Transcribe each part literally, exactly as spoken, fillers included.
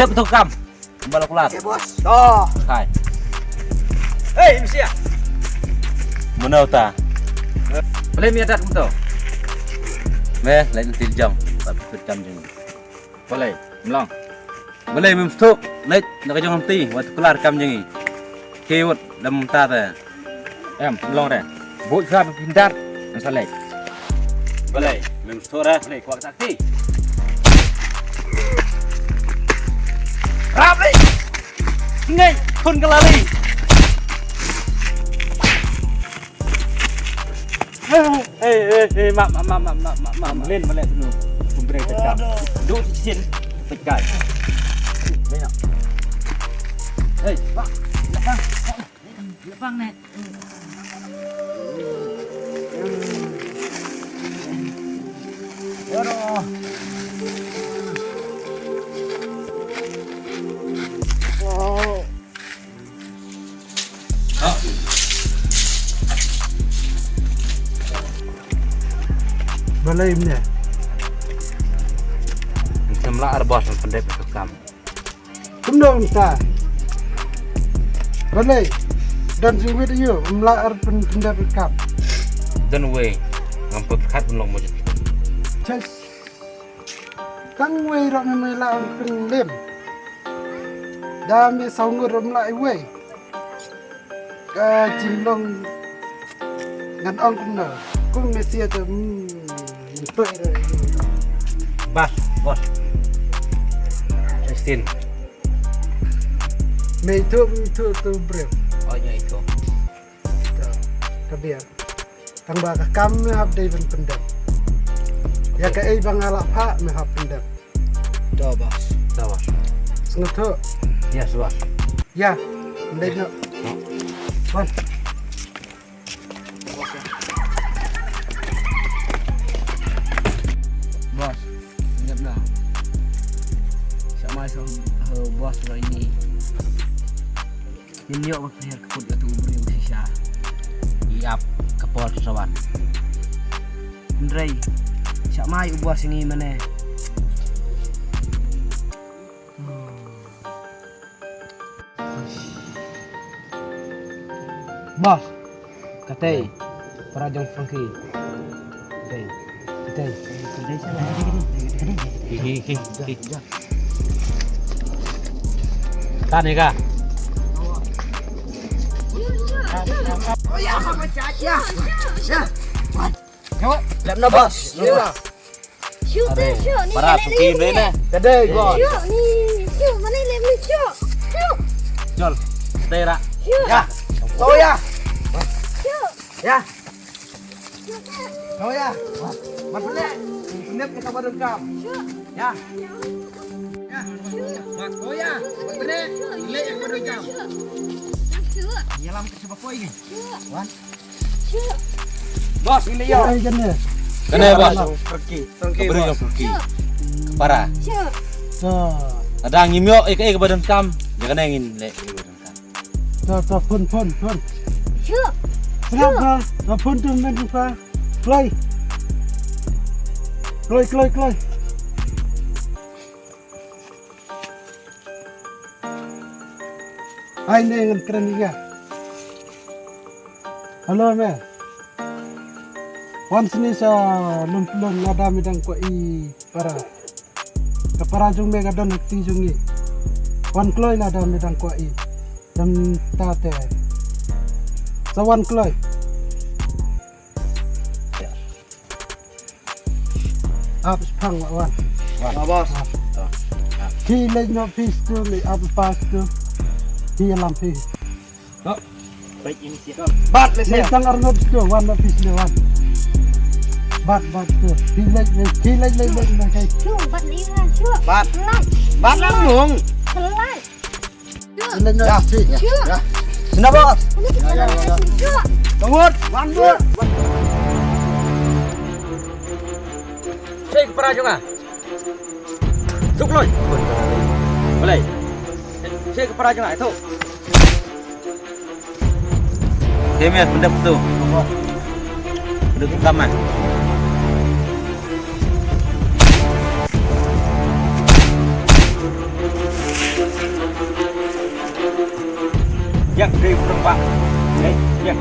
Pyndep tu kam. Kembal kular. Oke, bos. Toh. Hai. Hei, msia. Mano ta? Balei mi adat kumto? Me, lai nanti jong. Tapi put kam jong. Balei, mlong. Balei mem stuk, leit na ka jong ti, wat kular kam jong i. Kiwut dam ta te. Em, mlong re. Buk sa pindar, nasa leit. Balei, mem stuk re. Balei, kuak tak ti. Rap lei. Ngai, kun kelari. Hei, hei, hei, mak, mak, mak, mak, mak, mak, mak, mak. Len balik dulu. Pemberi tekan. Duk di sini. Tekan. Banyak. Hei, mak. Lapang. Lapang, nek. Aduh. Oh. Balei mne? Ngim lah ar bos pyndep ka kam. Kumno mynta? Balei? Don jingwit ïa u, ngim lah ar pyn-, pyndep ka kam. Don wei. Ngam pyrkhat pynlong mo jit. Chais. Tang wei ruh me, me lah pynlem. Da me saw ngut ruh me lah iwei. Ka jinglong ngan ong kumno. Kum me sia te, hmm, mentoi ruh. Bah, bos. Justin. Me itu, me itu tu briew. Oh, ïa itu. Ka biang. Tang ba ka kam me hap dei ban pyndep. Ïa kaei ba nga la phah me hap pyndep. Da bos. Da bos. Sngewthuh. Yes bos. Ïa, ndei noh. Wan. Bos, ngap na. Sa mai sa, eh, bos lo ini. Ngin ïoh ba pher ka kut ka tu briew shisha. Ïap ka por sa wan. Hynrei sa mai u bos ngi mane. Bos. Katei. Para jong Frankie. Katei. Katei. Hi, hi, hi, hi. Tani ka. Oh ya, apa cak ya? Ya. Lem na bos. Shu te shu ni. Para suki ni ne. Kadai bos. Shu ni. Shu mana lem ni shu. Shu. Jol. Tera. Shu. Ya. Oh ya. Shu. Ya. Kau ya. Mat pelek. Pelek kita badan kam. Ya. Ya. Mat kau ya. Mat pelek. Pelek yang badan kam. Nyalam ke sebab kau ini. Wan. Bos ini ya. Kane bos. Pergi. Pergi bos. Pergi. Para. Ada ngim yok, eh, eh, ke badan kam. Jangan ngin lek. To, to, phone, phone, phone. Shu. Kenapa? To, phone tu main rupa. Kloi. Kloi, kloi, kloi. Ai ne ngan kren ïa. Hello me. Wan sini sa lum lum lada midang ko i para. Ka para jong me ka don ha kti jong ngi. Wan kloi lada me dang kwah i. Dang ta te. Sa wan kloi. Ap spang wa wan. Wan. Bos. Ki lej no pis tu, lej ap pas tu. Ki lam pis. Bat le se. Tang Arnold tu, wan office le wan. Bat, bat tu. Hi lej le, hi lej le le le kai. Shu, bat ni lah, shu. Bat. Bat lang nung. Selai. Shu. Ya, ya. Sna bos. Bangun, bangun. Sik para jong nga. Suk loi. Balei? Sik para jong nga, itu. Kemia pendap tu. Pendap tu kamar. Yang dari perempat. Eh, yang.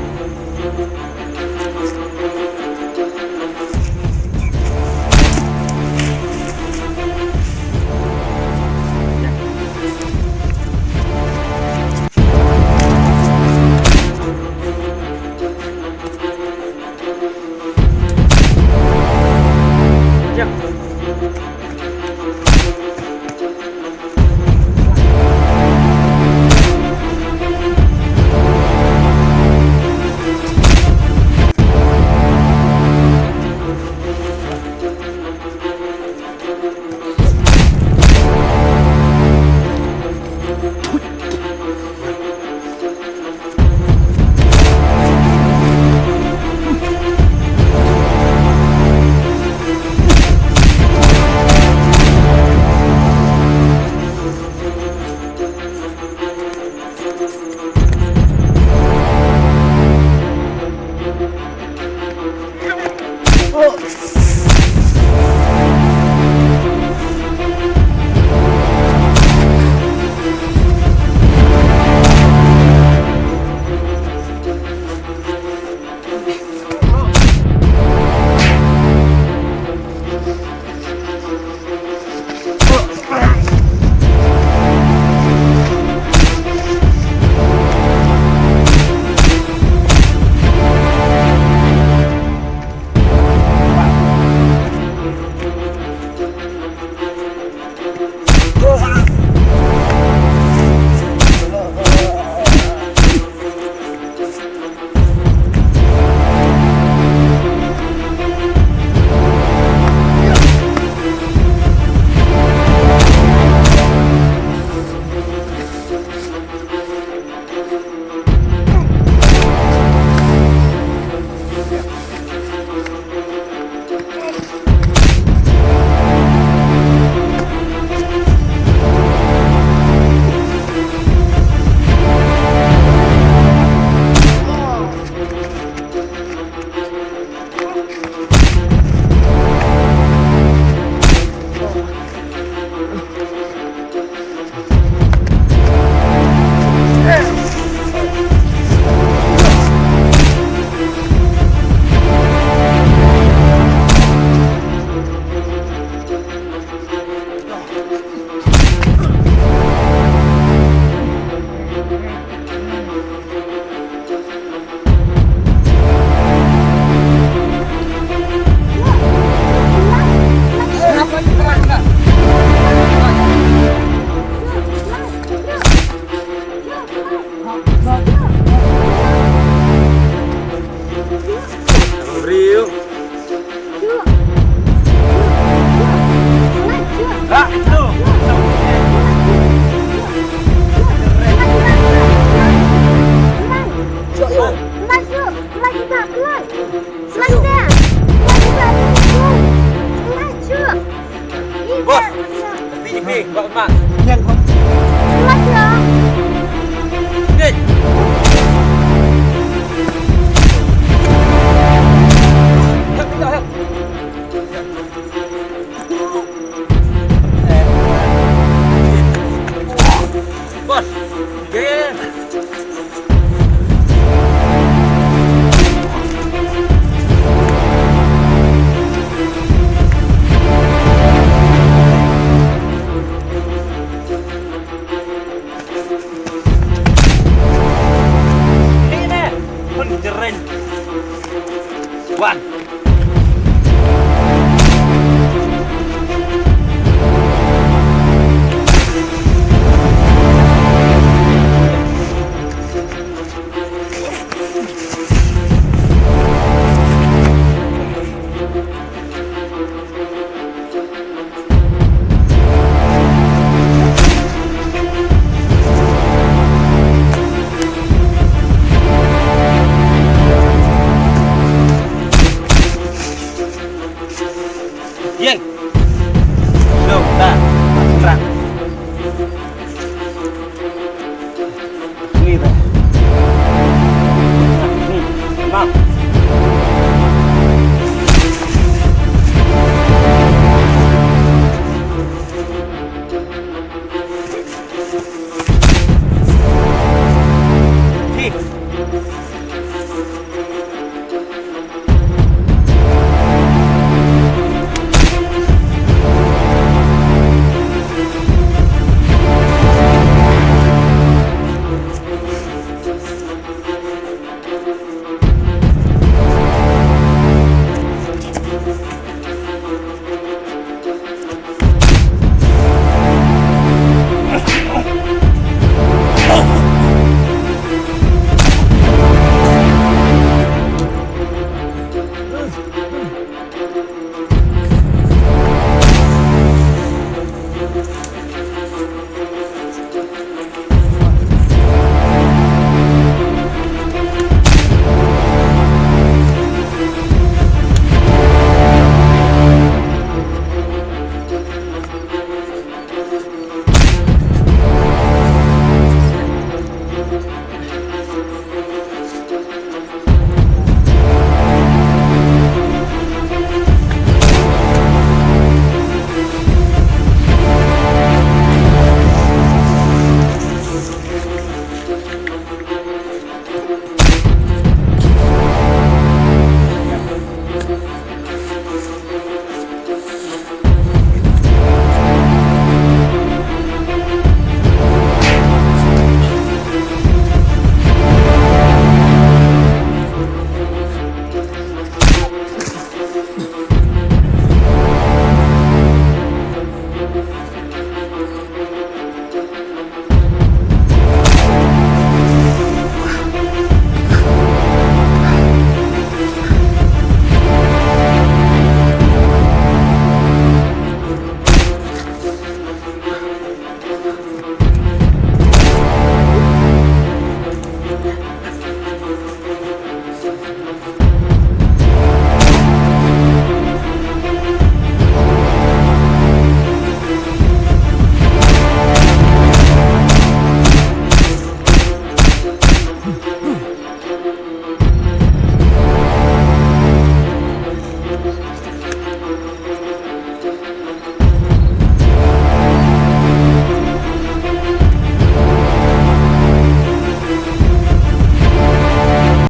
Bos, nanti ni, Bos Mat. Yang kau